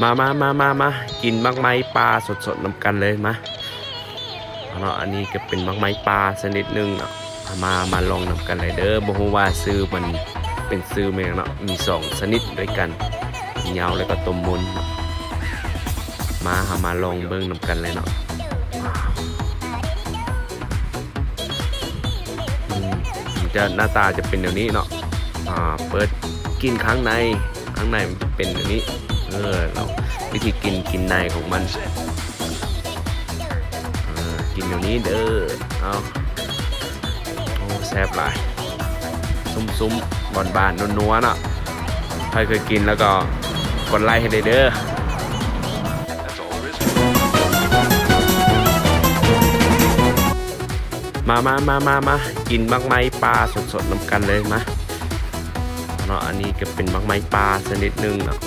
ມາ ມາ ມາ ມາ ມາ ກິນໝາກໄມ້ປ່າສົດໆນຳກັນເລີຍ ມາເນາະ. ອັນນີ້ກໍເປັນໝາກໄມ້ປ່າຊະນິດໜຶ່ງເນາະ. ມາ ມາລອງນຳກັນເລີຍເດີ. ບໍ່ຮູ້ວ່າຊື່ມັນເປັນຊື່ແມ່ນຫຍັງເນາະ. ມີສອງຊະນິດດ້ວຍກັນ ເຫຍົາວ ແລ້ວກໍຕົ້ມມົນເນາະ. ມາ ເຮົາມາລອງເບິ່ງນຳກັນເລີຍເນາະ. ອືມ ຈະ ໜ້າຕາຈະເປັນແນວນີ້ເນາະ. ອ່າ ເປີດກິນຂ້າງໃນ ຂ້າງໃນມັນຈະເປັນແບບນີ້ ເອີ ເນາະ. ວິທີກິນ ກິນໃນຂອງມັນ ເອີ ກິນແບບນີ້ເດີ. ເອົາ ໂອ້ ແຊບຫຼາຍ ຊຸ່ມໆ ຫວານໆ ນົວໆ ເນາະ. ໃຜເຄີຍກິນແລ້ວກໍກົດໄລໃຫ້ແດ່ເດີ. ມາ ມາ ມາ ມາ ມາ ກິນໝາກໄມ້ປ່າສົດໆນຳກັນເລີຍ ມາເນາະ. ອັນນີ້ກໍເປັນໝາກໄມ້ປ່າຊະນິດໜຶ່ງເນາະ.